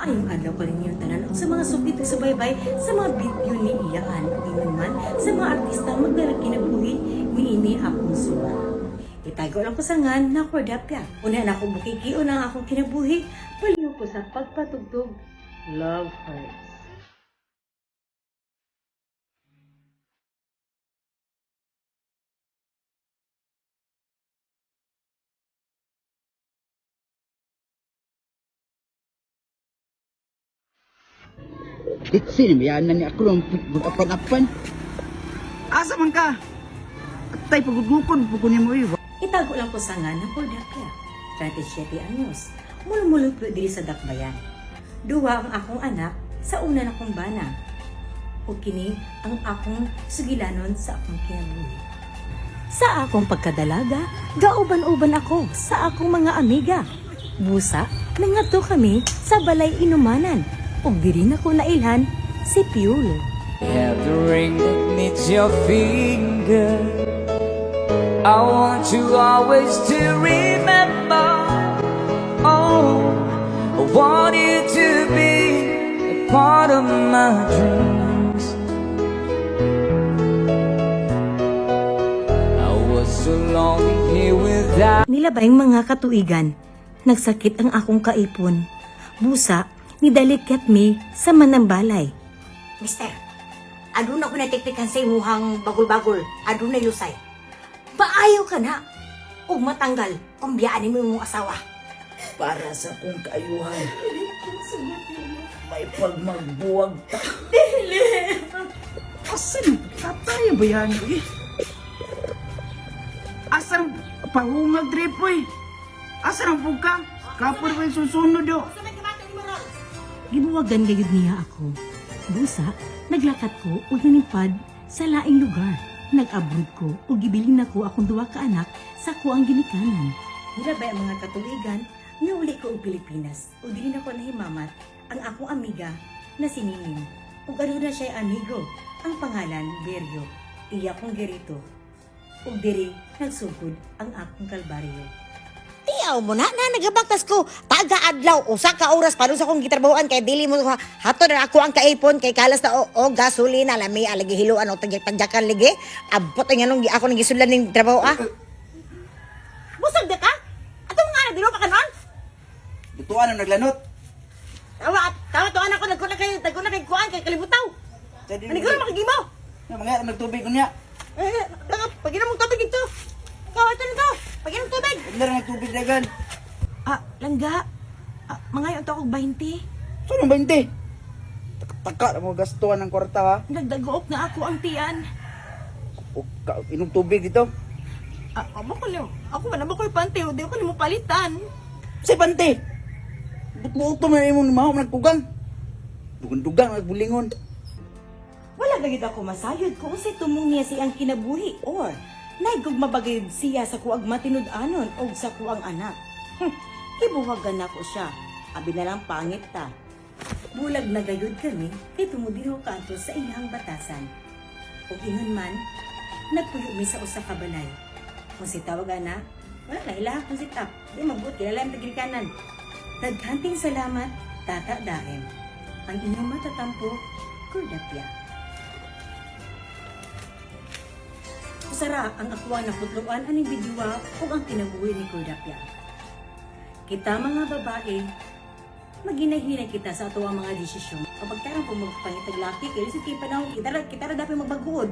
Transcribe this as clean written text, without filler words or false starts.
Maayong adlaw kaninyong tanan ug sa mga sugid ug subaybay sa mga video ni Iyaan ug ingon man sa mga artista magdalag kinabuhi niini akong suba. Itago lang ko sa ngan na Cordapia. Una na ako bukikion ang akong kinabuhi, paliw ko sa pagpatugtog Love Hurts. Ditsi ni yan na ni ako lang mag-apan-apan. Asa man ka? Atay pagugukon puguni mo eh. Itago lang ko sa nga na Cordapia. 37 anyos. Mulumulupyo diri sa Dakbayan. Duwa ang akong anak sa una na kong bana. O kini ang akong sugilanon sa akong kinabuhi. Sa akong pagkadalaga, gauban-uban ako sa akong mga amiga. Busa, nangadto kami sa balay inumanan. Ug diri na ko nailhan si Piolo. Have the ring that needs your finger. I want you always to remember. Oh, I want you to be a part of my dreams. I was so lonely here without. Nilabay ang mga katuigan. Nagsakit ang akong kaipon. Busa, nidalikyat mi sa manambalay. Mister, aduna ko natiktikan sa imuhang bagol-bagol. Aduna lusay. Paayo ka na. Ug matanggal kung biyaan mo imong asawa. Para sa kong kaayuhan. May pagmagbuwag ta. Dili! Asan? Tatay ba yan? Eh? Asan pahungag trip eh? Asan ang buka? Kapor ba yung susunod do? Gibuwagan gayud niya ako. Busa, naglakat ko ug nanipad sa laing lugar. Nag-abroad ko ug gibilin nako akong duwa ka anak sa kuang ginikanan. Nilabay ang mga katuwigan, nauli ko og Pilipinas ug dili na ko nahimamat ang akong amiga na si Nining. Ug aduna siya amigo, ang pangalan Beryo. Iya kong gerito. Ug diri nagsugod ang akong kalbaryo. Tiyaw mo na na nagabaktas ko. Taga adlaw usa ka oras para sa akong gitrabahoan kay dili mo hatod na ako ang kaipon kay kalas na o, o gasolina lami alagi hiluan o tagyak-tagyakan ligi. Abot ang anong ako nang gisulan ning trabaho ah. Busog na ka? Atong nga na dilo pa kanon? Lutuan ang naglanot. Tawa tawa to anak ko nagkuna kay kuan kay kalibutaw. Maniguro makigimo. Nga mga nagtubig ko niya. Eh, tanga, pag-inom mong tubig dito. Ikaw, ito nito. Pag-inom tubig. Huwag na rin nagtubig dagan. Ah, langga. Ah, mangayon to akong 20. Saan ang 20? Taka na mo gastuhan ng kwarta ha. Nagdagook na ako ang tiyan. O, ka, inom tubig dito. Ah, amo ko lang. Ako man ko pante, di ko nimo palitan. Sa pante. Butbuot to man imong maho nagkugang. Dugang-dugang nagbulingon. Wala gayud ako masayod kung unsay tumong niya siyang kinabuhi or naigugma ba gayud siya sa kuag matinud-anon og sa kuang anak. Gibuhagan nako siya. Abi na lang pangit ta. Bulag na gayud kami kay tumudiho kaadto sa iyang batasan. Ug ingon man, nagpuyo mi sa usa ka balay. Kung si tawag ana, wala na ilaha kung si tap. Di magbuot kilala ang tagrikanan. Daghanting salamat, Tata Daem. Ang inyong matatampo, Kurdapia. Usara ang akuang naputluan aning bidyuwa ug ang kinabuhi ni Kurdapia. Kita mga babae, maginahinay kita sa ato ang mga desisyon. Kapag tarang po magpangitag laki, kaya sa kay panahon, kita ra dapat magbaguod.